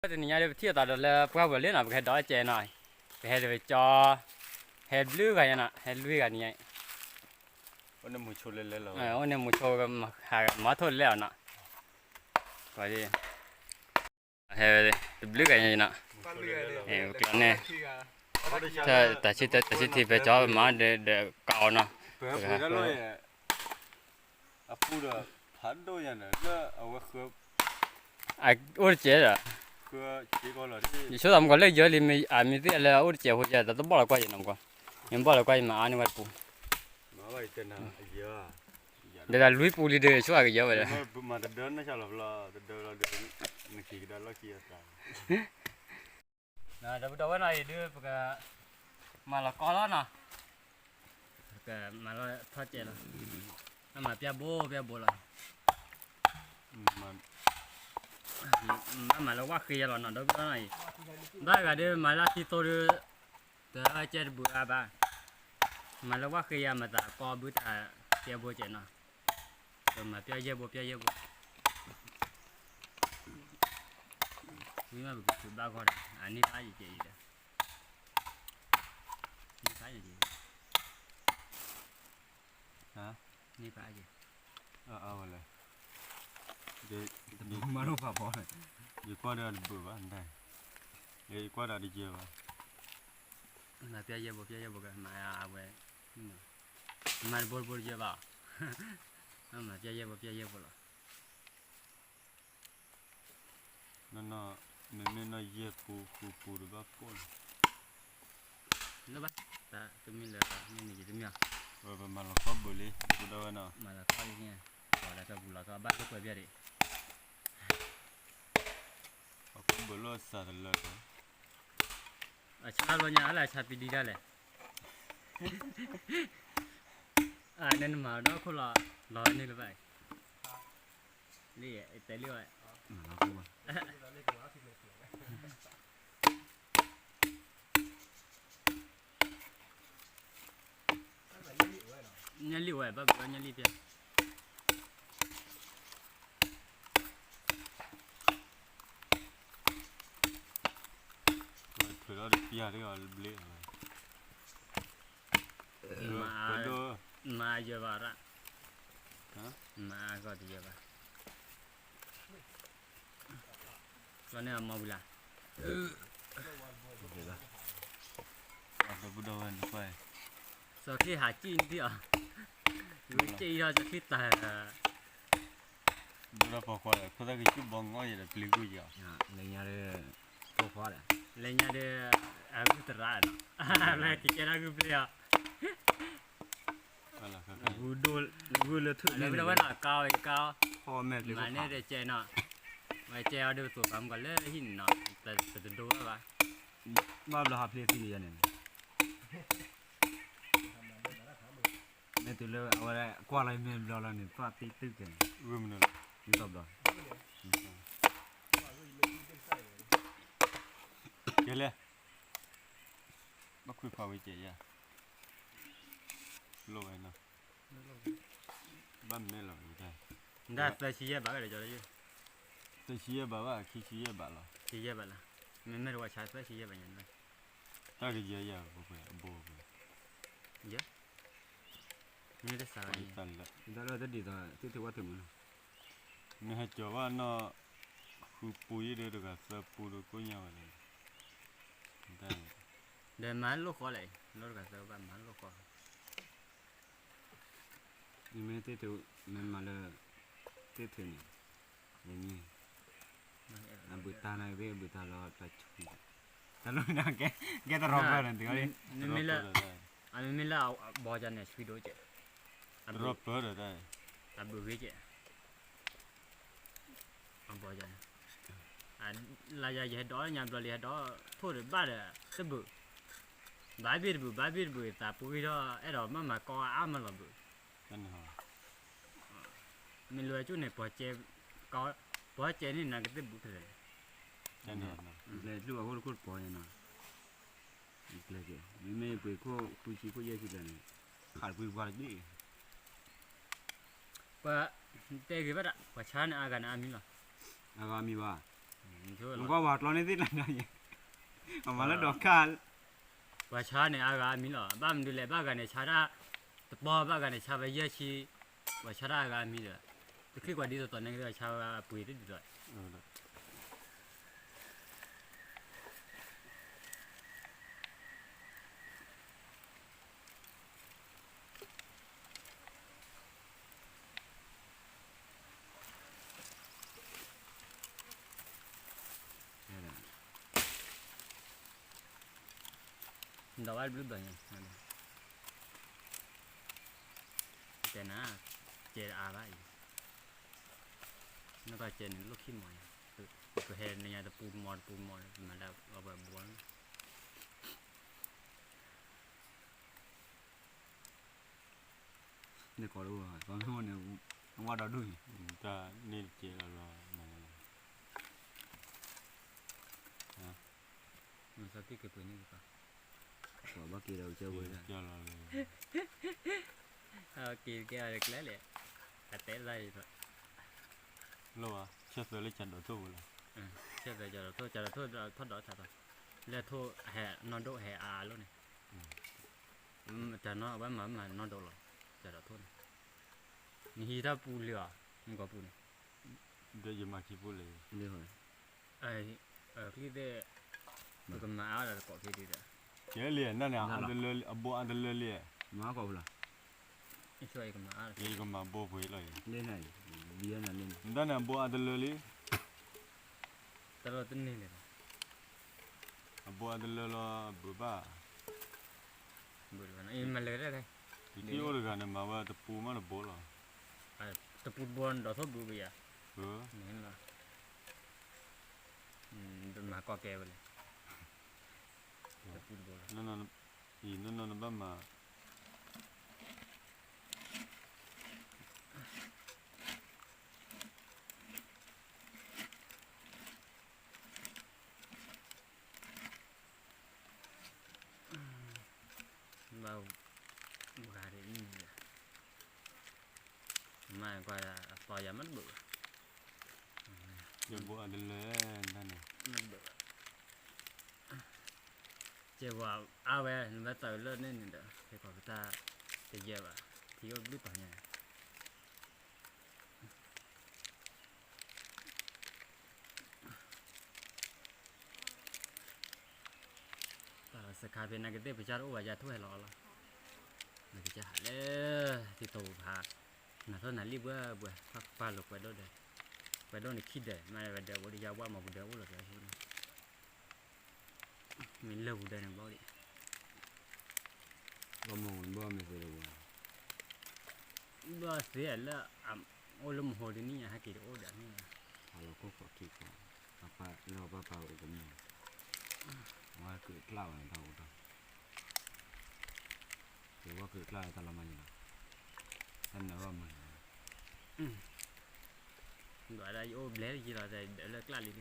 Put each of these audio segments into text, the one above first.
တနံၤညါဒီး ပထံၣ်အသးဒီးလၢပှၢ်ပူၤလံနီၤ, ပကဟဲဒိးစဲးနီၤ, ပဟဲတကၠီ, ဟဲဘျုးဂၤညါနီၤ, ဟဲလွံၢ်ဂၤနံၤညါ, အိၣ်န့ၣ်မူဆိလၢလဲၤလီၤ, ဟဲမၤထိၣ်လဲၣ်အီၤနီၤ, ဟဲတဘျုးဂၤညါနီၤ, ကျီန့ၣ်, တၢ်ဆံၣ်ထံ ပၢၤကၠီမၤဒီး ဒီးကးအီၤနီၤ, အပူၤဒီး ဖးဒိၣ်ညါန့ၣ် လၢအဝဲဃၢ, အိၣ်တစဲးဒီး, ယဆိသးမုၢ်ကီးလၢယၢလံ, အမ့ၢ်သ့ၣ်လၢအအိၣ်တစဲးဖိယဲ တၢ်တဘီၣ်လီၤကွၢ်ယဲနီၤမုၢ်ကီး, မ့ၢ်ဘီၣ်လီၤကွၢ်ယဲမၤအါန့ၢ်ဝဲတပူၤ, ဒီးတၢ်လွံၢ်ပူၤလံဒီး ဆိအကယၢဝဲဒီး, မၤတဒၢနဆၣ်လီၤဖျီ, တဒၢလီၤဒီး, နခံကဒါလီၢ်ခံအသး ဒီပုၢ်ဒီဝဲၢ်နီၤအံၤဒုး ပက မၤလီၤကီလီၤနီၤ, ပကမၤလီၤထီၣ်ကဲလီၤ, မၤပျၢ်ဘိပျၢ်ဘိလီၤ, မၤလၢဝၣ်ဃ့ယၤလီၤနီၤ ဒီပုၢ်ဒီဝဲၢ်နီၤအံၤ, ဘၣ်ဂၤဒုးမၤလၢခံသိဒုး, တကဲတဘုးအါဘၣ်, မၤလၢဝၣ်ဃ့ယၤမၤသးကီဘုတၢ်ကဲဘိကဲနီၤ, ပမၤပျၢ်ယဲၢ်ဘိပျၢ်ယဲၢ်ဘိ ဝံၤမ့ၢ်ပကထုးဘၣ်ဂီၢ်ဒီး အန့ၢ်ဖးယံာ်ကဲအံၤဒီး, န့ၢ်ဖးယံာ်ကဲ, န့ၢ်ဖးယံာ်, အဝဲလဲၣ်, တမၤလိဖးဖီ, ယကွၢ်ဒီးတဘုးဘၣ်, ယကွၢ်ဒီးတယဲၢ်ဘၣ်, မၤပျၢ်ယဲၢ်ဘိပျၢ်ယဲၢ်ဘိကမၤအဝဲ, မၤတဘိတဘိတယဲၢ်ဘၣ်, မၤပျၢ်ယဲၢ်ဘိပျၢ်ယဲၢ်ဘိလီၤ. နီၢ်နီၢ်, မ့မ့ၢ်နီၢ်ယဲၢ်ပူဃုပူတဘၣ်ကိၣ်လီၤ, လၢဘၣ်, တမ့ၢ်လၢမ့ၢ်န့ၣ်ယတမ့ၢ်, ပမၤလီၤကီဘုးလံ ပဒီဝဲနီၤ, မၤလီၤကီလံန့ၣ်, ပှၤလၢကပူၤလီၤကီဘၣ်လၢကွဲးဘၣ်ဒံး, ပကီဘုးလီၤစှၤတလၢလီၤ, အဆါလီၤညါအလၢအဆါပံဒံတၢ်လဲၣ် နနမၤဒီခိၣ်လီၤ, လီၤန့ၢ်လၢၤဘၣ်, လံ, တဲလံဝဲ, ညၣ်လံၣ်ဝဲ ဘၣ်ဘျီညၣ်လံၣ်ဖဲ ထုးထီၣ်တပျၢ်တဂၤဘျ့, မၤယွဲဘၣ်ရၣ်, မၤအဂီၢ်တယွဲဘၣ်, ဘျီန့ၣ်အမၤဝံၤလၢ်, စီၤခ့ဟးစံၣ်နထံၣ်အီၤ, ဝံၤစံၣ်အံၤဒီးစီၤခ့တၢ် ဒိၣ်ဒီးပိာ်ခွါဒီး ခိၣ်သၣ်ကစူၣ်ဘီငီၢ်ယဲဒီးပျံၤကွံာ်ယီၤ, လၢညါဒီး, ပိာ်ခွါဒီး, လၢညါဒီး, အဂုၢ်သရၣ်နီၤ, လၢကကဲထီၣ်ဂုၢ်ဘျ့အီၤ, ဂုၢ်ဒိၣ်, ဂုၢ်လၢထုးန့ၣ်, ဝဲနီၤကါဝဲကါ, မၤန့ၢ်တကဲနီၤ, ဝဲကဲအီၤဒုးပသိးပာ်မုၢ်ကီးလၢဟံၣ်န့ၣ်နီၤ, ပတဒိဘၣ်ဘၣ်, ဘၣ်ဘျီဟးဖျ့သံန့ၣ်ယၤန့ၣ် မ့ၢ်တုၤလၢအဝဲကွၢ်လီၤမ့ၢ်ဘျီလီၤန့ၣ် သးသံတုၤကဲန့ၣ်, ဂုၢ်မနုၤလီၤ, ယသီဘျီ, ကဲလဲၣ်, ဘၣ်ခွံဖးဝံၤကဲယၤ, လိၣ်ဝဲနီၤ, ဘၣ်မဲာ်လီၤ, ဒၣ်သၢဆံယဲၢ်ဘးဝဲဒီး, သၢဆံယဲၢ်ဘးဘၣ် ခံဆံယဲၢ်ဘးလီၤ, ဆံယဲၢ်ဘးလီၤ, မ့မ့ၢ်တဝဲဆါသၢဆံယဲၢ်ဘးညါ, တၢ်ကယဲၢ်ယဲၢ်, အဘိ, ယဲၢ်, မ့ၢ်တစး, တဒ်သိး သ့ၣ်ထံဝၣ်ထံမုၢ်လီၤ, နဟဲကၠီၤဘၣ်နီၢ်, ဃုပူယဲၢ်ဒီးတဂၤ သၢပူဒီးကိၣ်ညါဝဲလီၤ, ဒီးမၤလိၣ်ဃီလဲၣ်, လီၤတဂၤသၢဘၣ်မၤလိၣ်ဃီ မ့မ့ၢ်သ့ၣ်ထံ, မ့ၢ်မၤလၢ, သ့ၣ်ထံန့ၣ်, မ့မ့ၢ်, အဘုးတၢ်န့ၣ်သ့ၣ်အဘုးတၢ်လီၤတၢ်ဆူ, တၢ်လီၤကဲ, ကဲတရီပၢၢ်န့ၣ်တဂၤ, မ့မ့ၢ်လၢ, အမ့မ့ၢ်လၢအဘီကန့ၣ် ဆူဒိၣ်ကဲ, တရီပၢၢ်ဒီး, အဘုးဂ့ၤကဲ အဘီယၤန့ၣ်, လၢယၤယဟဲဒီးညါဘျီလံ ဟဲဒီးထိၣ်ဒီးဘၣ်ဒီးတဘုး, ဘၣ်ဘ့ၣ်တဘုး ဘၣ်ဘ့ၣ်တဘုး သးပူၤဂံၢ်ထီၣ် အဲၣ်ဒိးမၤမၤကီအါမးလီၤဘုး, မ့ၢ်လၢဝဲကၠူၣ်န့ၣ် ပှၤကဲ, ပှၤကဲန့ၣ်နကသ့ၣ်ဘူးထဲလဲၣ်, ကျဲကျူၣ်အခိၣ်တခိၣ်တပီၤညါနီၤ, ကျဲကဲ, မ့မ့ၢ်ပှ့ၤခိၣ်ဃုဆံခိၣ်ယဲၢ်ဆံကျဲန့ၣ်, ခးတကွံပှၤတဘ့ၣ် ပှၤတဲဂ့ၤဘၣ်ဒၣ် ပှၤဆါန့ၣ်အါဂၤန့ၣ်အါမံၤလီၤ, အါဂၤမံၤဘၣ်, နကွၢ်ပှၤကျီန့ၢ်သ့ၣ်လၢညါ, အမၤလၢဒီးခါ, ပှၤဆါန့ၣ်အါဂၤအမံၤလီၤ. ဘၣ်မနုၤလဲၣ် ဘၣ်ဂၤန့ၣ်ဆါတၢ်တပီၢ်, ဘၣ်ဂၤန့ၣ်ဆါဝဲယဲၢ်ဆံ, ပှၤဆါတၢ်အါဂၤအမံၤဒီး, တချံၣ်ကွၢ်ဒ်သိးသိးန့ၣ် ပှၤဆါဝဲပှ့ၤတဒ်သိး ဒီးဝဲဘျုးဘၣ်ညါ, တဲနၤ, ကဲအါဘၣ်အံၤ, နကကဲန့ၣ်လိၣ်ခံမီၤညါ, ပဟဲနညါတပူၤမီၤတပူၤမီၤ မၤဒၣ်အဝဲဘီန့ၣ် နကိးတအိၣ်ဘၣ်, သီမ့ၢ်အိၣ်န့ၣ်, ဝါဒီဒူၣ်န့ၣ်, တၢ်န့ၢ်တကဲလီၤလီၤ, မၤသးက့ၤကပှ့ၤန့ၣ်ကပၤ, ပှၤဘၣ်က့ၤဒီးကစၢၢ်ဝဲဒၣ်, က့ၤကဲအီၤတကျဲလဲၣ်, အတဲလၢအံၤဒီး, လိၣ်ဘၣ်, ဆၢသၢလၢကၠၤဒီးထိၣ်ဝဲလီၤ, ဆၢသၢကၠၤဒီးထိၣ်, ကၠၤဒီးထိၣ်ဒီးထီၣ်ဒီးထးသီ, လၢထိၣ်ဟဲနီၢ်ဒိၣ်ဟဲအါအါလိၤန့ၣ်, တနီၤအဝဲမၤမၤနီၢ်ဒိၣ်လီၤ, ကၠၤဒီးထိၣ်န့ၣ်, နဟံးတၢ်ပူၤလံအီၤ, နကိာ်ပူၤန့ၣ်, ဒီးယမၤခံပူၤလံ, ချံသ့ၣ်, ပကမၤအါဒီးတကိးဖဲဒံးဒီး, ကဲလံ နန့ၣ်, အဘိအါတလၢလံ, မၤကိာ်ပူၤလီၤ, ယကမၤဘိပှ့ၤလီၤအံၤ, နတၢ်န့ၣ်အဘိအါတလၢလံ, တၢ်လီၤတန့ၢ်န့ၣ်လီၤ, အဘိအါတလၢလီၤ, ဘုးဘၣ်, မၤလၢာ်, ယထံၣ်အိၣ်တဂၤန့ၣ် မၤဝဲတပူၤမးတဘိလီၤ, တပူၤတဘိဒီးထိၣ်ဘုးဘုးယၤ, ဘုး, မၤကီၢ်ကဲဝဲလဲၣ်, တပူၤတဘိလီၤ, အံၤ နီၢ်နီၢ်နဘၣ်မၤ ဘၣ်ဂၤဒ်အံၤ, မၤကွၢ်အသီယၤမ့ၢ်တဘၣ်ဘၣ်, ယဘိအါတလၢန့ၣ်, မ့ၢ်တဘၣ်ဘၣ်, ကဲပှၤအါဝဲ နဘၣ်သးလၢန့ၣ်န့ၣ်ဒီး ဟဲခီပတၢ်တယဲၢ်ဘၣ်, ထံအိၣ်ဘျုးတီၤညါ တၢ်လီၤစခါဖဲနကသ့ၣ်ပစၢ်တအိၣ်ဘၣ် ယၤထိၣ်ဟဲလီၤအီၤလီၤ, နကစၢ်ဟးလၢ တံၤသကိးဖး, နၤထီၣ်နၤလံဘှဲဘှဲ, ပၢ်လိာ်ကွဲဒိၣ်ဒီး, ကွဲဒိၣ်န့ၣ်ခံဒဲး, မ့ၢ်ဝဲဒဲးဝဲဒ်ယၤဝဲမၤပူၤဒဲးအိၣ်လီၤကဲ, မ့ၢ်လၢပူၤဒဲးန့ၣ်ဘီဒံး ဘၣ်မနုၤဘၣ်မ့ၢ်သ့လၢၤဘၣ်, ဘၣ်သ့လၢ အိၣ်လၢမဟိဒ်န့ၣ်ညါ ဟဲက့ၤတအိၣ်ဒီးန့ၣ်, ဟးလီၤခိၣ်ဃီခံခီ, လၢပၢ်ပၢ်အိၣ်ကမီၤ, အဝဲကုးကျၢ်ဘၣ်န့ၣ်တၢ်အိၣ်တၢ်, ကဲဝဲကုးကျၢ်လၢတၢ်လီၤမၢ်ယံၤလီၤ, တၢ်နၢၤဘၣ်မုာ်လီၤ ဒွးဒၣ်ယအိၣ်ဘျဲၣ်ယံၤလီၤ ဒၢးလၢကျၢ်လံန့ၣ်,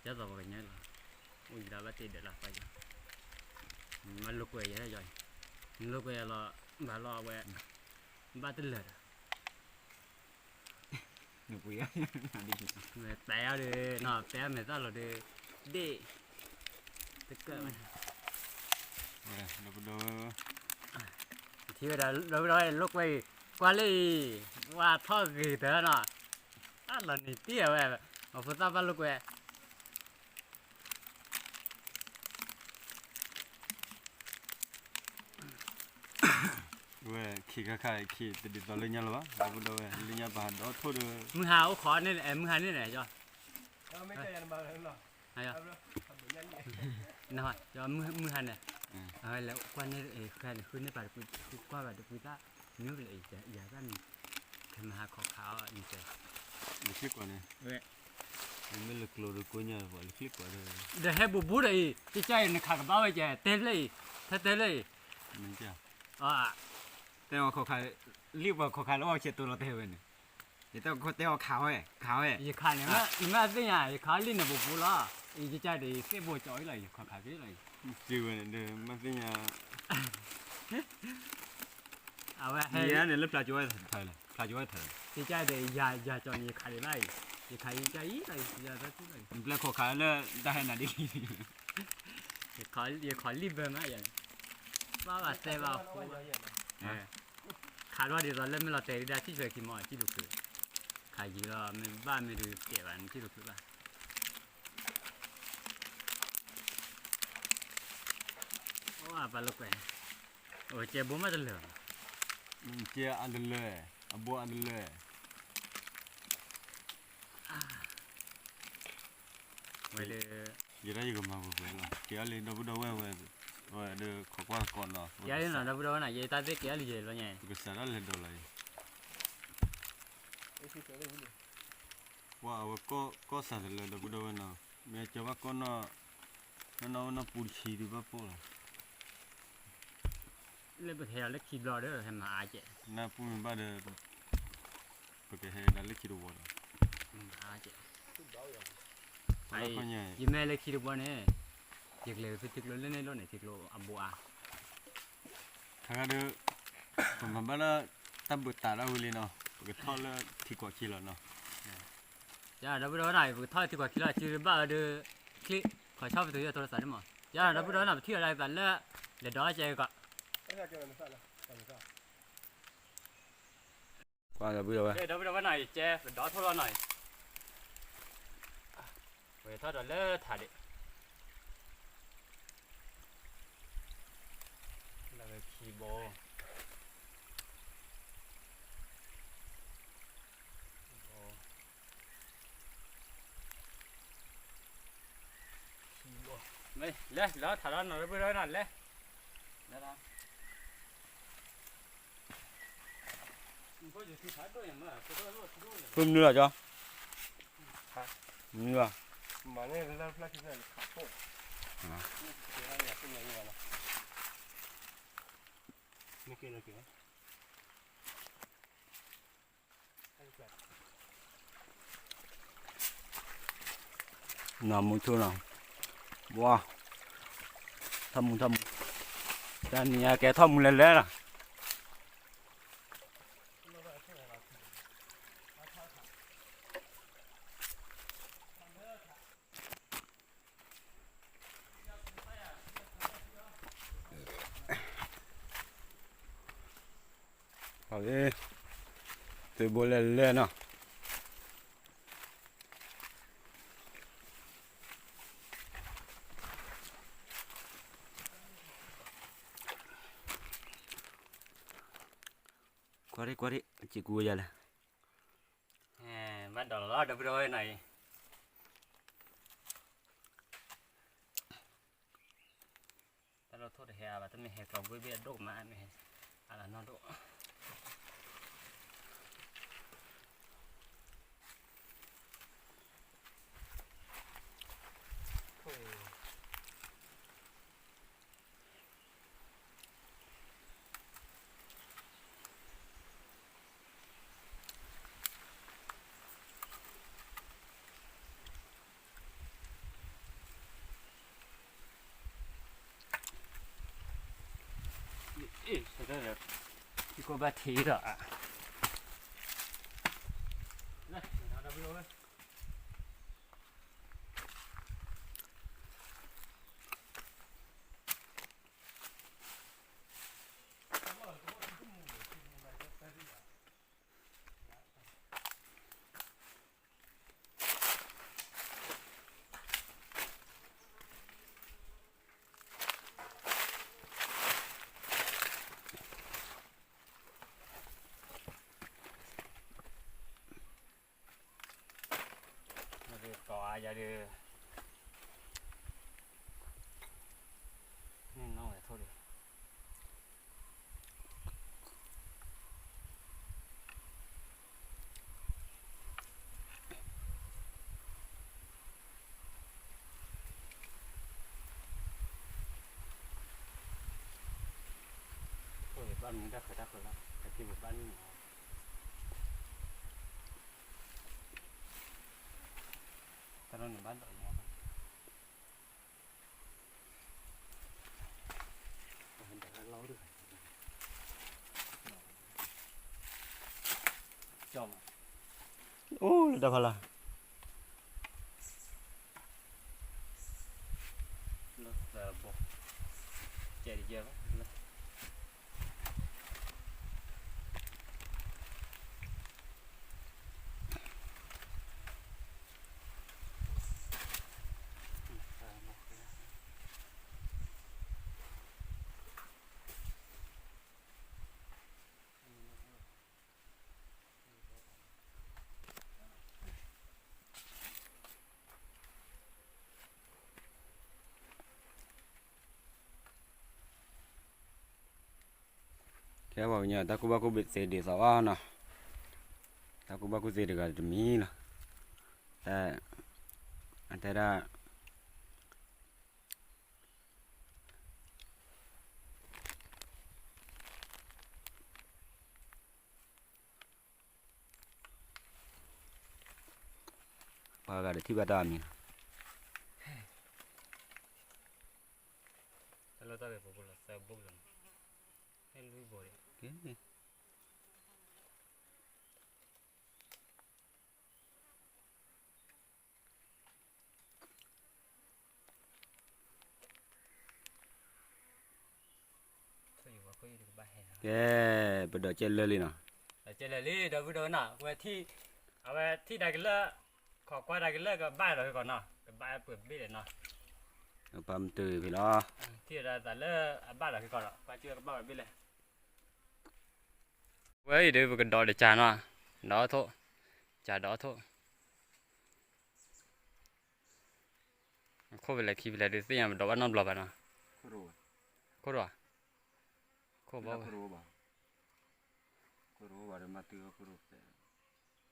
ကဲသိးပှၤကညီလီၤ, အိၣ်ယံၤလီၤဘၣ်တ့ၢ်ဒၢးလီၤသးယံၤ, မၤလိာ်ကွဲယၤယံၤ, လိာ်ကွဲယၤလီၤ, ဘၣ်လီၤအဝဲ, ဘၣ်တလၢာ်ဒီး, နပှ့ၤ, တဲအီၤဒီး, နီၢ်တဲအီၤမဲာ်သၣ်လီၤဒီး, ဒ့ၣ်, တကၢၢ်, ထံၣ်ဝဲဒၣ် လိာ်ကွဲအံၤ, ကွၢ်လၢအံၤ, ဝါထီၣ်ဂ့ၤတၢ်နီၤ, တၢ်လီၤနံၤတံၢ်အဝဲ, အဖိသၣ်ဘၣ်လိာ်ကွဲ ဝဲခံခါခါအံၤခံတဒ်သိးလၢညါလၢၤဘၣ်, ဒီပုၢ်ဒီဝဲၢ် လၢညါပဟးဒီးထိၣ်ဒီး, မုၢ်ဟါအိၣ်ခိးန့ၣ်, မုၢ်ဟါန့ၣ်န့ၣ်, မုၢ်ဟါန့ၣ်, လဲၤကွၢ်န့ၣ်, ဃဲန့ၣ် ဃုန့ၢ်ပာ်တကွံ, ဃုကွၢ်ဘၣ်တကွံသၣ်, မ့ၢ်ကလဲၤအံၤ ယၤဘၣ်မံၤ, ခဲမဟါခိးခးအီၤန့ၣ်, လၢခံကွၢ်န့ၣ်, မ့ၢ်လၢကျိၤဒီးကိးညါပှၤလၢခံကွၢ်ဒီး, ဒီးဟဲဘူးဘူးဒီးအံၤ ကစၢ်အံၤနခးကဘၣ်ဝဲကဲ တဲဖျၢၣ်အံၤ, ဖဲတဲဖျၢၣ်အံၤ, တဲအီၤခိးခး, လံၣ်ပှၤခိးခးလၢအီၣ်ဆဲးတိၤလီၤတဲဝဲန့ၣ်, ယတဲအီၤခိးတဲအီၤခးဝဲ, ခးဝဲ, ယခးန့ၣ်, မ့ၢ်အသ့ၣ်ညါ ယခးလံၣ်န့ၣ်ဘူးဘူးလီၤ, ယကစၢ်ဒီးယသ့ၣ်ဘိကၠီအံၤလီၤ ယခိးခးဖဲလီၤ, စ့ဝဲန့ၣ်ဒီးမ့ၢ်သ့ၣ်ညါ အဝဲဟဲန့ၣ်လၢဖျါကၠိဝဲထၢၣ်, ဖျါကၠိဝဲထၢၣ်, ကစၢ်ဒီးယၤကၠီန့ၣ် ယခးဒံးဘၣ်အံၤ, ယခးယကါအံၤ, နပျဲၢ်ခိးခးလၢတၢ်ဟဲနၤဒ်လံ, ယခးလံၣ်ဘၢမးယၤ, ဘၣ်ဘၣ်သဲဘၣ်အဃိဘၣ်, ခးလီၤဒ်သိးလၢမ့ၢ်လီၤတဲာ်ဒၣ်ထံၣ်ဆွဲခံမီၤ ထံၣ်လိာ်ချုး, ခးယံၤလီၤ မ့ၢ်ဘၣ်မ့ၢ်ဒုးကဲးဘၣ် နထံၣ်လိာ်ချုးဘၣ်, အိၣ်အပာ်လိာ်ကွဲ, အိၣ်ကဲဘိမးတလၢာ်, ကဲအတလၢာ်, အဘိအတလၢာ်, ဝဲလၢ ယဲဒၣ်ယကမၤပှဲၤပှဲၤလီၤ, ကဲအီၤလံ ဒီပုၢ်ဒီဝဲၢ်ဝဲ, ဝဲဒီးခိးကွၢ်သကိးနီၤ, ကဲအီၤလံနီၤ ဒီပုၢ်ဒီဝဲၢ်နီၤ, ယတၢ်သ့ၣ်ကဲအီၤလံယဲလီၤညါ, ပကစးထီၣ်လဲၤဒိးလီၤအံၤ, ပှၤအဝဲကီၢ်စးတလၢ ဒီပုၢ်ဒီဝဲၢ်နီၤ, မ့ၢ်ကၠီဘၣ်ကီၢ်နီၣ်, နီၣ်နီၣ်ဝဲနီၣ်ပူတဆံဒုးဘၣ်ပိၢ်လီၤ လၢပကဟဲလီၤလၢခံဘျီဒီး ဟဲမၤအါကဲး, နၢ်ပူမ့ၢ်ဘၣ်ဒီး, ပကဟဲဒၣ်လၢခံတဝီဒီး, မၤအါကဲး, ယမ့ၢ်လၢခံတဝီန့ၣ်, ယကလဲၤဖဲထံကျိလၢန့ၣ်လိၣ်န့ၣ် ထံကျိအဘိအါ, ခါခါဒီး, ပမၤဘၣ်လၢ, တၢ်ဘုးတးဒၣ်ဝံၤလံနီၤ, ပကထီၣ်လၢထံကွၢ်ခံလီၤနီၤ ယဒီပုၢ်ဒီဝဲၢ်နီၤ ပကထီၣ်ထံကွၢ်ခံလီၤ စုဘၣ်အီၤဒီး, ချံ, ခီၣ်ဆီပတုာ်ယီၣ်ထိရသးဒ်မး, ယဒီပုၢ်ဒီဝဲၢ်နီၤ ပထံၣ်အီၤဒၣ်သးလၢ, လဲၤဒီးကဲကီး, ကွၢ်ဒီပုၢ်ဒီဝဲၢ်, ဒီပုၢ်ဒီဝဲၢ်နီၤ ယကဲပဒီထိၣ်လီၤနီၤ, ပထီၣ်ဒီးလၢထးဒံး, လၢခံဘိ လဲၤလီၤထးလီၤနီၤ ဒီပုၢ်ဒီဝဲၢ်နီၤ လဲၤ, လဲၤလီၤ, ဖုမနုၤလီၤကၠီ, မနုၤလီၤ, မၤန့ၢ်လၢဖျၢၣ်ခံဖျၢၣ်, မ့ၢ်ကဲလီၤကဲ နီၢ်မူဆိနီၤ, ဝါ, ထီၣ်မူထီၣ်မူ, တနံၤအကဲထီၣ်မူလဲၤလဲၤလီၤ. ဟီလံ, သုးဘိလဲၤလဲၤနီၤ. ကွၢ်ရ့ၣ်ကွၢ်ရ့ၣ် စံးကူဝဲယၤလဲၣ်. ဘၣ်ဒီးလီၤ ဒီပုၢ်ဒီဝဲၢ်နီၤအံၤ တၢ်လီၢ်ထိၣ်တဟဲအါဘၣ် တမ့ၢ်ဟဲကျီကွ့ၢ်ဘ့ၣ်အဒိၣ်မး မ့ၢ်ဟဲ အလၤနီၢ်ဒိၣ်. ထံကီၢ်ဘၣ်ထံးဒီး တီၤအါယၤဒီး န့ၣ်နီၢ်ဝဲထိၣ်ဒံး ဘၣ်မနုၤတၢ်ဃဲၤတၢ်ဃဲၤလီၤ တၢ်က့ၢ်ပဘၣ်န့ၣ် တၢ်လီၢ်န့ၣ်ဘၣ်ဒီး အိၣ်လၢတၢ်ဖးလၢ်, သၢဘိ, ကဲတကဲဘၣ်. ကဲပှၤကညီ တၢ်ကူၣ်ဘၣ်ကူၣ်သ့ဒ်သိးအီၤနီၤ, တၢ်ကူၣ်ဘၣ်ကူၣ်သ့တဂၤတမံၤလီၤ. တၢ်, အတဲဒၣ် ပှၤဂၤတထံၣ်ဘၣ်တၢ်အမံၤလီၤ. တၢ်လီၢ်တၢ်ဂဲၤပူၤပူၤလီၤ သၢဘိလီၤ, ဟဲလွံၢ်ဘိဒီး ကဲ, ပဒိးကဲလၢာ်လံနီၤ, ကဲလၢာ်လံ ဒီပုၢ်ဒီဝဲၢ်နီၤ, အဝဲထံၣ်, အဝဲထံၣ်ဒၢကလၢာ်, ခိးကွၢ်ဒၢကလၢာ်ကဘၣ်ဒီးကီးနီၤ, ကဘၣ်ပှဲၤဘ့ၣ်လဲၣ်နီၤ, ပၢ်မတုၤဖဲလီၤ, ထံၣ်ဒၢသးလၢအဘၣ်ဒီးကီးဒီး ကွၢ်ကၢကဘၣ်ပှဲၤဘ့ၣ်လဲၣ်. ဝဲအံၤဒီးပကဒိးတကးနီၤ, ဒိးထိၣ်, ကးဒိးထိၣ် အခိၣ်ဖဲလဲၣ်ခံဖဲလဲၣ်ဒုးသ့ၣ်ညါ ပဒိးဘၣ်နီတဘျီဘၣ်နီၤ, ခိၣ်ဒိၣ်,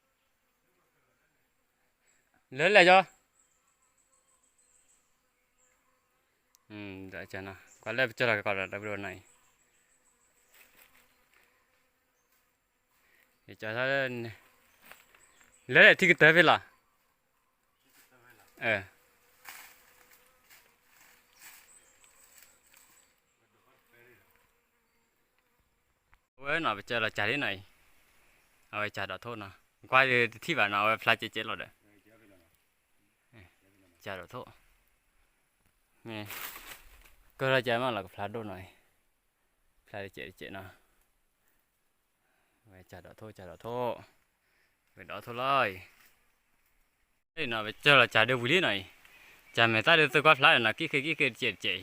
ခိၣ်ဘီ, လၢလဲၣ်ကီ, ကွၢ်လၢပကၢၢ်လီၤကီးဒီး တၢ်ဘျီနီၤအံၤ, လၢထံကတၢၢ်ဖဲလီၤ. အဝဲနီၤ ပကၢၢ်လီၤကးလံနီၤအံၤ, အဝဲကးဒိးထိၣ်နီၤ, ကွၢ်တထံၣ်ဘၣ်နီၤ အဝဲဖျါကဲကဲလီၤဒီး, ကးဒိးထိၣ်, ကၢၢ်လီၤကးမးလီၤ ကဖျါဒိၣ်နီၤအံၤ, ဖျါတကဲးတကဲးနီၤ. ဝဲကးဒိးထိၣ် ကးဒိးထိၣ်, ဝဲဒိးထိၣ်လီၤအံၤ, နီၤ ပကၢၢ်လီၤကးဒုးဝံၤလံနီၤအံၤ, ကးမဲာ်သၣ်ဒုးသုကွၢ်ဖျါနီၤ ကံၣ်ဃ့ကံၣ်ဃ့တကဲးတကဲးအံၤ,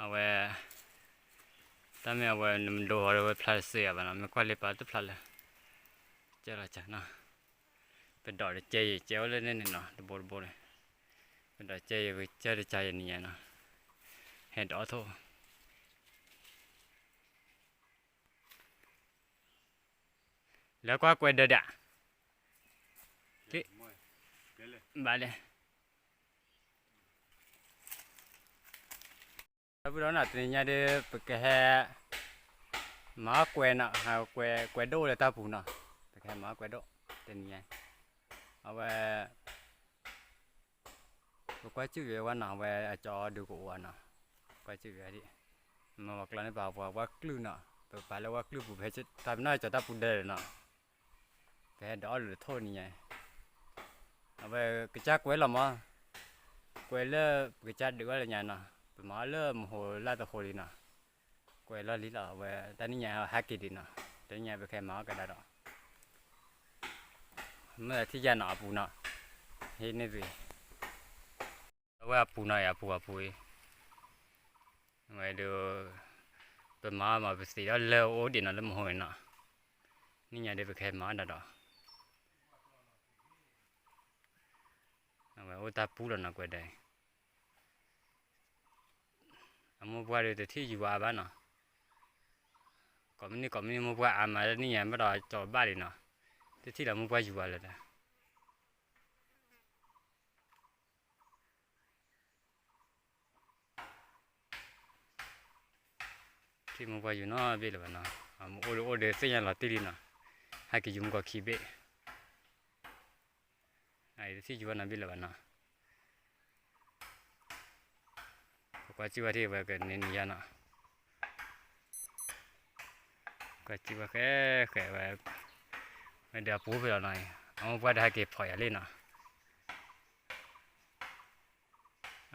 အဝဲ, တၢ်မ့ၢ်အဝဲနမဒိဟီဒီးဝဲဖျါတစ့အဘၣ်နီၤ မ့ၢ်ကွၢ်လၢပာ်တဖျါလၢ, ကၢၢ်လီၤကးနီၤ, ပဒိးတကဲးယံၤကဲဝဲလၢန့ၣ်န့ၣ်နီၤ တဘိတဘိန့ၣ်, ပဒိးကဲးယံၤပကၢၢ်တကးယံၤန့ၣ်ညါနီၤ, ဟဲဒိးထိၣ် လၢကွၢ်ကွဲးဒၢးဒၣ်, ဘၣ်လဲၣ်, ဒီပုၢ်ဒီဝဲၢ်နီၤ တနံၤညါဒီး ပကဟဲ, မၤကွဲးနီၤ, ကွဲးဒိၣ်လၢတၢ်ပူၤနီၤ, ပကဟဲမၤကွဲးဒိၣ်, တနံၤညါ, အဝဲ ပကွၢ်စုၣ်ဝဲဝဲနီၤ အဝဲအကၠီဒုးကအိၣ်နီၤ, ကွၢ်စုၣ်ဝဲဒၣ်, မ့ၢ်ပှၤကျီန့ၣ်ပာ်ပှၤဝဲကျုၢ်နီၤ, ပပာ်လၢဝဲကျုၢ်ပူၤ ပဟဲတၢ်ပနီၣ်ကၠီတၢ်ပူၤဒၢးနီၤ, ပဟဲဒိးအီၣ်လုးတထိၣ်နံၤညါ, အဝဲကစၢ်ကွဲးလီၤမး, ကွဲးလၢပကစၢ်ဒုးဝဲလၢညါနီၤ, ပမၤအီၣ်လၢမဟိလၢတဟိလံနီၤ, ကွဲးလီၤလံလီၤ အဝဲတနံၤညါဟဲက့ၤဒံးနီၤ, တနံၤညါပကဟဲမၤအီၣ်ကဒါဒီး မ့ၢ်ထံၣ်ယၤနီၤအပူၤနီၤ, ဟ့ၣ်န့ၢ်သ့, အဝဲအပူၤနီၤ အပူၤအပူၤအံၤ, အဝဲဒီး, ပမၤမၤပသ့ၣ်ဒီးလၢအိၣ်ဒံးနီၤ လၢမဟိနီၤ, နံၤညါဒီးပကဟဲမၤဒၣ်ဒီး, အဝဲအိၣ်တၢ်ပူၤလီၤနီၤ ကွဲးဒၣ်အံၤ အမိၢ်ပှၢ်ဒီးတထံၣ်ယူၤဝါဘၣ်နီၤ, ကိးမုၢ်နံၤကိးမုၢ်နံၤမိၢ်ပှၢ်အါမး တနံၤညါဘၣ်ဒီးကၠီဘၣ်လံနီၤ, တထံၣ်လၢမိၢ်ပှၢ်ယူၤဝါလၢၤဒီး, ထံၣ်မိၢ်ပှၢ်ယူၤနီတဘ့ၣ်လၢၤဘၣ်နီၤ, အအိၣ်ဒီးအိၣ်ဒီးသ့ၣ်ညါလီၤတံၢ်လံနီၤ, ဟဲက့ၤယူၤမုၢ်ကီၢ်ခံဘ့ၣ်, အအံၤတထံၣ်ယူၤဝါနီတဘ့ၣ်လၢၤဘၣ်နီၤ. ပကွၢ်စံးဝဲထံၣ်ဝဲကန့ၢ်နံၤယါနီၤ, ကွၢ်စံးဝဲဃဲဃဲဝဲ, ဝဲဒီးအပူၤဖဲလီၤနီၤ, အမိၢ်ပှၢ်ဒီးဟဲက့ၤဖီၣ်ယၤလံနီၤ.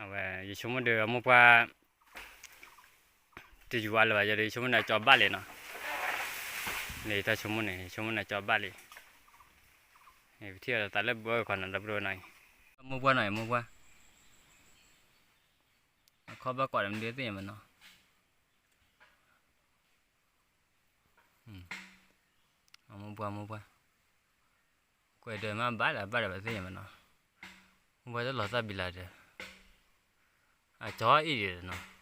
အဝဲ ယဆိကမိၣ်ဒီးအမိၢ်ပှၢ် တယူၤအါလၢၤဘၣ် ယဒီးယဆိကမိၣ်န့ၣ်ကၠီဘၣ်လံနီၤ, လၢယတၢ်ဆိကမိၣ်န့ၣ် ယဆိကမိၣ်န့ၣ်ကၠီဘၣ်လံ, ပထံၣ်အီၤသးလၢဘၢခီနီၤ ဒီပုၢ်ဝဲၢ်နီၤ, မိၢ်ပှၢ်နီၤ မိၢ်ပှၢ်, အခီဘၣ်ကွၢ်ဒီးမနုၤသ့ၣ်ညါမနီၤ, အမိၢ်ပှၢ် မိၢ်ပှၢ်, ကွဲးဒီးမ့ၢ်ဘၣ်ဒီးဘၣ်ဒီးဘၣ်သ့ၣ်ညါမနီၤ, မိၢ်ပှၢ်တလီၤသၣ်ဘံလၤဒီး, အကၠီအ့ၣ်ဒံးနီၤ,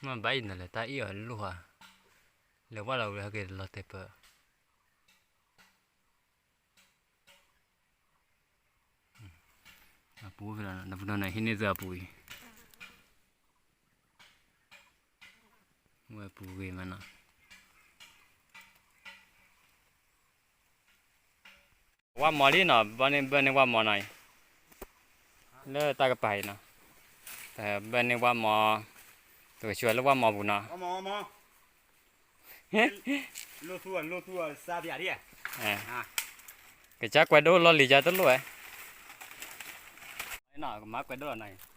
မ့ၢ်ဘၣ်အံၤနီၤ လဲၤတၢ်အ့ၣ်အီၤလိၣ်ဧါ, လဲၤဝဲလီၤဝဲဟဲက့ၤလီၤတဲာ်ပၢၢ် အပူၤဖဲလီၤ ဒီပုၢ်ဒီဝဲၢ်န့ၣ် ဟံးန့ၢ်သုအပူၤအံၤ, ဝဲပူၤဂ့ၤမးနီၤ, ဝၣ်မီၤလံနီၤ, ဘၣ်န့ၢ် ဘၣ်န့ၢ်ဝၣ်မီၤနီၤအံၤ, လၢတၢ်ကပၤအံၤနီၤ, ဘၣ်န့ၢ်ဝၣ်မီၤ, ပကဆှၢလၢဝၣ်မီၤပူၤနီၤ ကစၢ်ကွဲးဒိၣ်လီၢ်လံၤယါတလိၣ်ဝဲ, ကမၤကွဲးဒိၣ်လီၤနီၤအံၤ,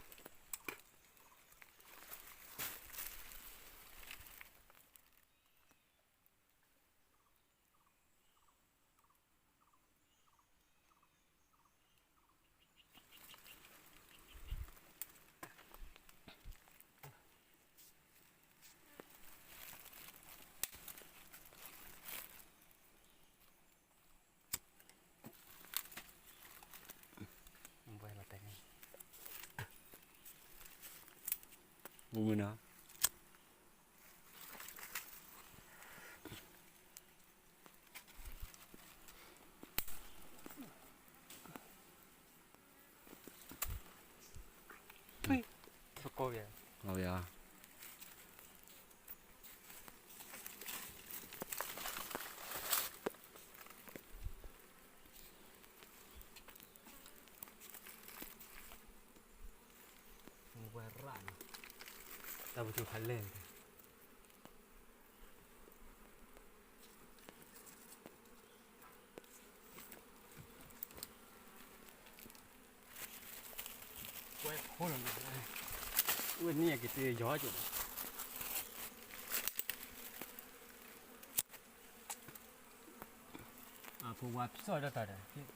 မုၢ်မုၢ်နီၤ သကိးယၤ သကိးယၤ ဝဲရၣ်နီၤ တၢ်ပထူခါလဲၣ် ဝဲခိၣ်လီၤ ဝဲန့ၣ်က့ၤတယီၤက့ၤ အဖိဝါဖျီၣ်ဒၣ်တၢ်ဒီး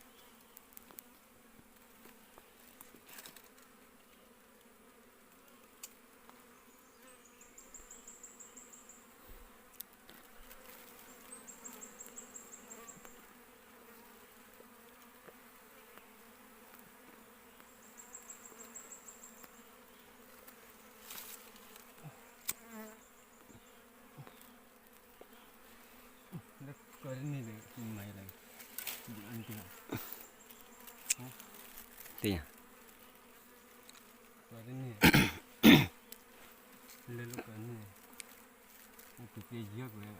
လၢကီၢ်တန့ၢ်ဒီး မၤယလဲၣ် သ့ၣ်ညါ ကီၢ်တန့ၢ် လၢလၢကီၢ်တန့ၢ် အပူၤပျဲယီၤကွယ်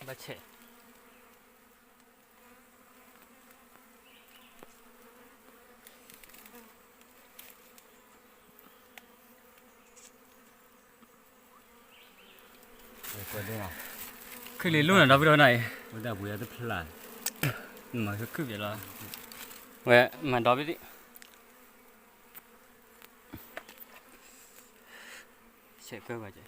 ဘၣ်ဆဲး ခုၣ်လံလိၣ်နၤဒီပုၢ်ဒီဝဲၢ်နီၤအံၤ ဝဲဒၣ်ပူၤယၤတဖျါ မၤခုၣ်ခုၣ်ပျဲလီၤ ဝဲမၤဒီဘ့ၣ် ဆဲးကၢၢ်ဘၣ်ကဲ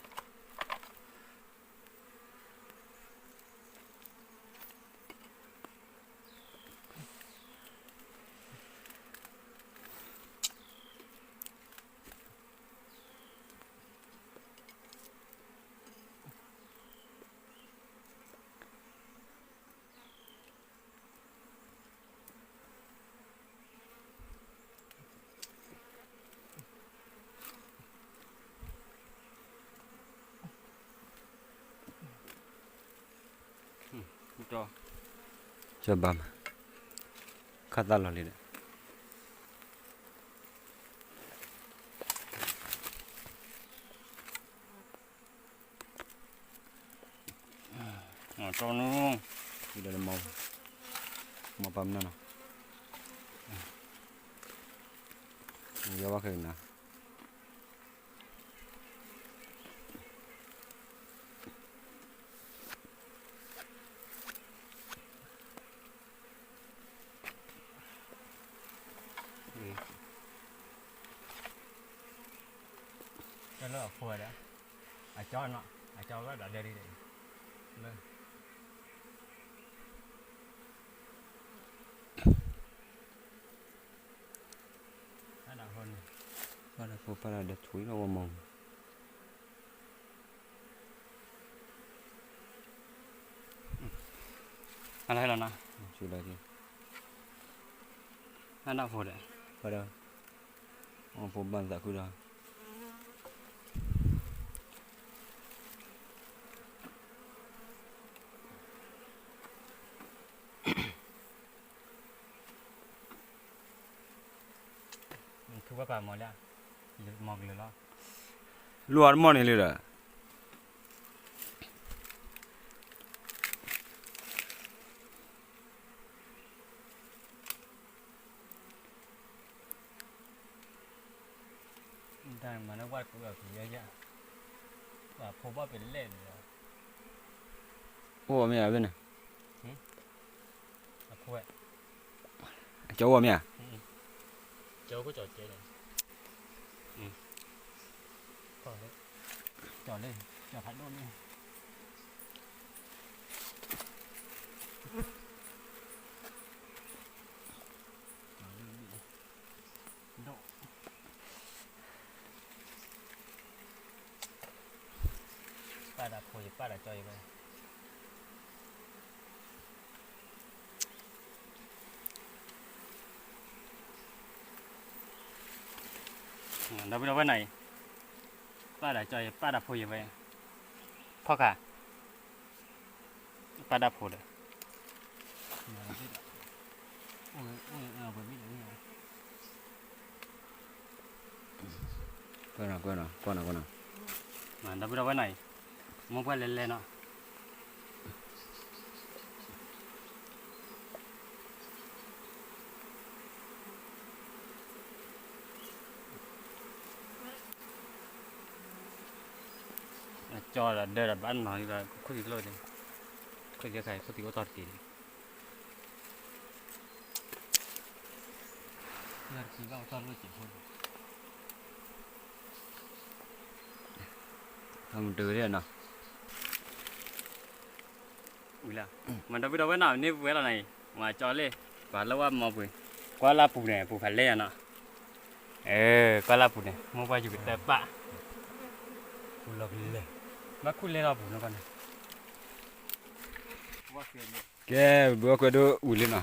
ကၠီဘၣ်မး ခါသၣ်လီၤလံဒီး တီနူ ဒီးမီၤ မီၤပာ်မနုၤနီၤ ယီဘၣ်ခဲအံၤနၤ ဒီး လၢအဖိဒီး အကၠီနီၤ အကၠီဝဲဒၣ်ဒဲဒ်အံၤ လၢ ဘၣ်ဒၣ်ဖိန့ၣ် ဘၣ်ဒၣ်ဖိပၢ်ဒၣ်ဒီးထွံၣ်လီၤဝဲမီၢ် အလၢလီၤနီၤ ဘၣ်ဒၣ်ဖိဒီး ဘၣ်ဒၣ် အဖိဘၣ်သးခုဒီး ထူဘၣ်ပာ်မီၢ်လၢ မီၢ်ကလၢာ်လီၤ လိၣ်အီၤတမီၢ်န့ၣ်လံဒီး တၢ်မၤလၢဝၣ်တကူအီၤကယဲၢ်ယဲၢ် ပှၤဖိဘၣ်ပလဲၣ်န့ၣ်လီၤ အိၣ်မ့ၢ်ဧါဘ့ၣ်န့ၣ် အဖိဝဲ အကၠီဝဲမ့ၢ်ဧါ ကၠီကၠီကဲလီၤ ကၠီလၢ ကၠီဖးဒိၣ်န့ၣ် ကၠီလၢဘ့ၣ်လီၤ ဒိၣ် ပၢ်ဒၣ်ဖိယပၢ်ဒၣ်ကၠီယဝဲ ဒီပုၢ်ဒီဝဲၢ်နၤအံၤ ပၢ်ဒၣ်ကၠီယပၢ်ဒၣ်ဖိယဝဲ ဖီၣ်ခါ ပၢ်ဒၣ်ဖိဒီး ကွၢ်နီၤ ကွၢ်နီၤ ကွၢ်နီၤ ဒီပုၢ်ဒီဝဲၢ်နၤအံၤ မိၢ်ပှၢ်လဲၤလဲၤနီၤ ကၠီဒီးဒၢဒီးဘၣ်နီၤ ခိၣ်သံကျိၣ်န့ၣ် ခိၣ်သံခါ ခိၣ်သံအိၣ်တီၢ်တက့ၢ်န့ၣ် လၢတက့ၢ်ဘၣ်အိၣ်တီၢ်လိၣ်စဲးဖိ အမတၤဝဲနီၤ ဝံၤလၢ မၤဒီပုၢ်ဒီဝဲၢ်နီၤ န့ၢ်ပှဲၤလီၤနၤအံၤ မၤကၠီလ့ၣ် ပှၤလၢဝဲမီၢ်ပှ့ၤ ကွၢ်လၢပူၤန့ၣ် ပူၤဖးလဲၢ်ယၤနီၤ အၢ ကွၢ်လၢပူၤန့ၣ် မိၢ်ပှၢ်ယူၤကတၢၢ်ပၢ် ပူၤလီၤကလဲၣ် ဘၣ်ခူၣ်လဲၢ်လီၤပူၤနီၤကီၢ်န့ၣ် ကဲ ဘုၣ်အီၣ်ကွဲဒိၣ်ဝံၤလံနီၤ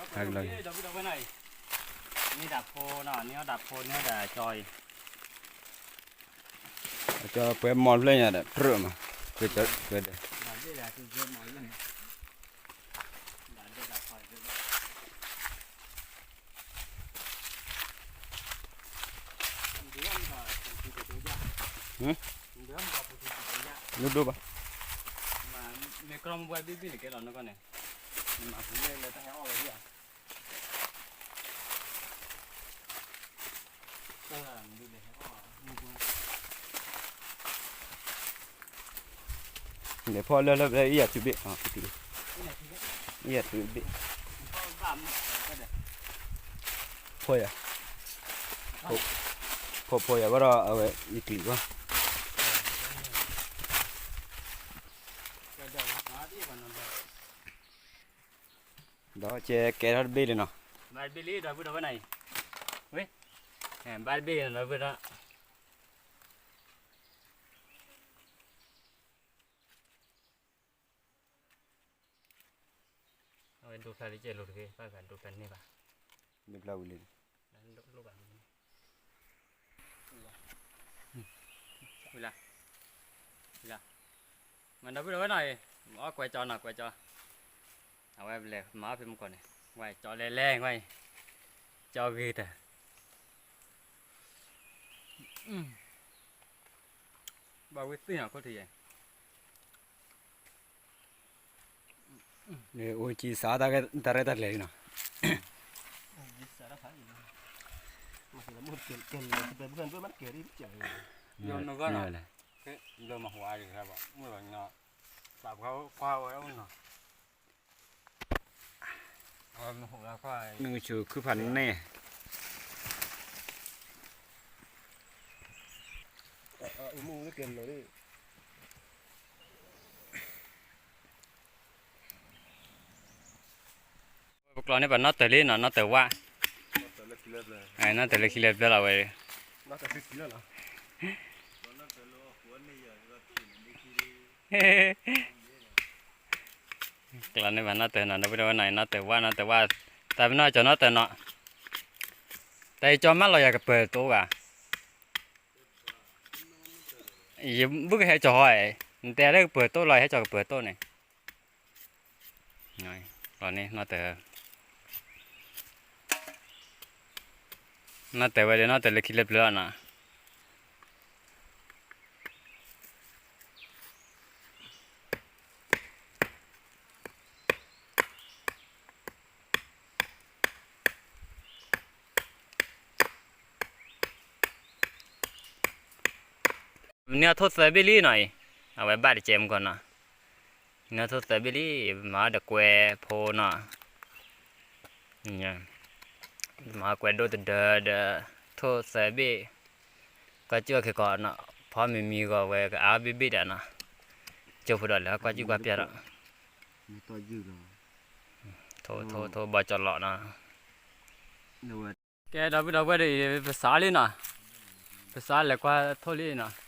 ဟဲကလီၤ ဒီပုၢ်ဒီဝဲၢ်နီၤအံၤ န့ၢ်ဒၣ်ဖိနီၤ န့ၢ်အီၣ်ဒၣ်ဖိ န့ၢ်အီၣ်ဒၣ်ကၠီအံၤ ကၠီပှဲၤမီၢ်ဖျၢၣ်ညါဒီး တြၢၣ်မး ကွဲးဒီး ဒိၣ်ဒိၣ်ဘၣ် မ့ၢ်ကြၢးမ့ၢ်ပှၤပူၤပူၤပူၤပူၤညါ မ့ၢ်မၤပူၤလဲၣ်လဲၣ်တၢ်ဟဲအီၣ်ဝဲဒၣ် လဲၤဖီၣ်လၢလၢပျဲအံၤယၤထုဘ့ၣ် အံၤယၤထုဘ့ၣ် ဖီၣ်ယၤ ဖီၣ်ဖီၣ်ယၤဘၣ်ဒီး အဝဲယကလံၤဘၣ် ဒီးကဲကဲထီၣ်တဘ့ၣ်လံနီၤ ဘၣ်တဘ့ၣ်လံဒီပုၢ်ဒီဝဲၢ်နၤအံၤ ဝ့ၢ် ဘၣ်တဘ့ၣ်လံဒီပုၢ်ဒီ အဝဲဒိဖျါလံကဲလိာ်တဂ့ၤ ဘၣ်ဂၤဒိဖျါန့ၢ်ဘၣ် ဒိဖျါဝံၤလံ ဒိဖျါဝံၤလံ ဝံၤလံ ဝံၤလံ မၤဒီပုၢ်ဒီဝဲၢ်နီၤအံၤ အီၣ်ကွဲးကၠီနီၤ ကွဲးကၠီ အဝဲလဲၤမၤအီၣ်ဖဲမုၢ်ကီၢ်န့ၣ် ဝဲကၠီလဲၤလဲၤဝဲအံၤ ကၠီဂ့ၤတၢ် ဘၣ်ဝဲသ့ၣ်နီၤခိၣ်ထံးယဲၢ် န့ၣ်အိၣ်ကံစးတၢ်ရဲၣ်တၢ်ကျဲၤလံနီၤ မ့ၢ်လၢမဟါအံၤ နကဆိခုဖးန့ၣ် အဝဲမဟိးလၢခွါ နကဆိခုဖးန့ၣ် အဝဲ ပကျီန့ၢ်ပှၤနီၢ်တၢၤလံနီၤ, နီၢ်တၢၤဝၣ်, နီၢ်တၢၤလၢခံလၢပျၢၤလီၤဝဲ, ကျီန့ၢ်ပှၤနီၢ်တၢၤနီၤ, ဒီပုၢ်ဒီဝဲၢ်နီၤ, နီၢ်တၢၤဝၣ်, နီၢ်တၢၤဝၣ်, တၢ်ပနီၢ်ကၠီၤနီၢ်တၢၤနီၤ, တၢ်အံၤကၠီၤမၢလီၤယၤကပၢၤတအိၣ်ဘၣ်, ယဘုၣ်ကဟဲကၠီၤဟီ, နတဲလၢကပၢၤတအိၣ်လီၤ, ဟဲကၠီၤကပၢၤတအိၣ်န့ၣ်, လီၤန့ၣ်နီၢ်တၢၤ, နီၢ်တၢၤဝဲဒီး နီၢ်တၢၤလၢခံလၢပျၢၤလီၤနီၤ. မနုၤအထိၣ်သၢဘ့ၣ်လံနီၤအံၤ, အဝဲဘၣ်တကဲမုၢ်ကီၢ်နီၤ, မနုၤအထိၣ်သၢဘ့ၣ်လံ, မၤအီၤဒီးကွဲဖိနီၤ, မၤကွဲဒိၣ်တဒၢဒီး, ထိၣ်သၢဘ့ၣ်, ကွၢ်စူၣ်အီၤခဲကီးနီၤ, ဖီမံၤမံၤဂီၤဝဲကအါဘ့ၣ်ဘ့ၣ်ဒၣ်နီၤ, ကၠိဖိဒီးလဲၤကွၢ်စူၣ်ကွၢ်ပျၢ်ဒီး, ထိၣ်ထိၣ်ထိၣ်ဘီကၠီၤလီၤနီၤ. ကဲဒီပုၢ်ဒီဝဲၢ်ဒီးအံၤ ပစးလံနီၤ, ပစးလဲၤကွၢ်ထိၣ်လံနီၤ,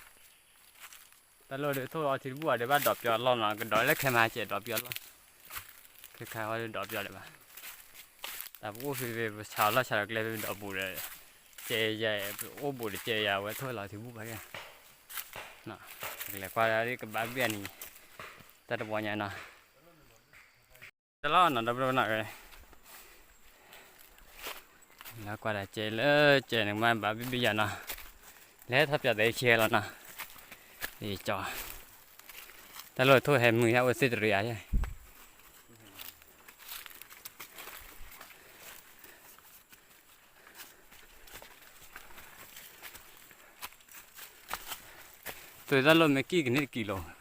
တၢ်လီၢ်ဒီးထိၣ်အီထံတဘူၣ်ဘၣ်ဒီးဘၣ်ဒီးပယီၤလီၢ်နီၤ, ကဒီးလၢခဲမၤစဲးဒီးပယီၤလီၢ်, ခဲခါဟီဒီးဒီးပယီၤဒံးဘၣ်, တၢ်ပအိၣ်ဖဲဖဲ ပစးလီၢ်ဆးဒီးကျဲဖဲဒီးဘူးဒီး, ကဲယၤ ပအိၣ်ဘူးဒီးကဲယၤဝဲထိၣ်လီၤထံဘူၣ်ဘၣ်ကဲ, ကလဲၤကွၢ်ဒၣ်ကဘၣ်ဘၣ်န့ၣ်, တၢ်တဝီညါနီၤ. တၢ်လီၢ်နီၤ ဒီပုၢ်ဒီဝဲၢ်နီၤ, လၢကွၢ်ဒၣ်ကဲလၢကဲန့ၣ် ကမ့ၢ်ဘၣ်ဘံၣ်ဘံၣ်ယၤနီၤ, လဲၤထီၣ်ပၠးသဲဆဲလီၤနီၤ, ကၠီ, တၢ်လီၢ်ထိၣ်ဟဲမုာ်ယါအိၣ်သ့ၣ်တရံးဧါ, သုးတၢ်လီၢ်မ့ၢ်ကံၣ်ကန့ၢ်တကံၣ်လီၤ,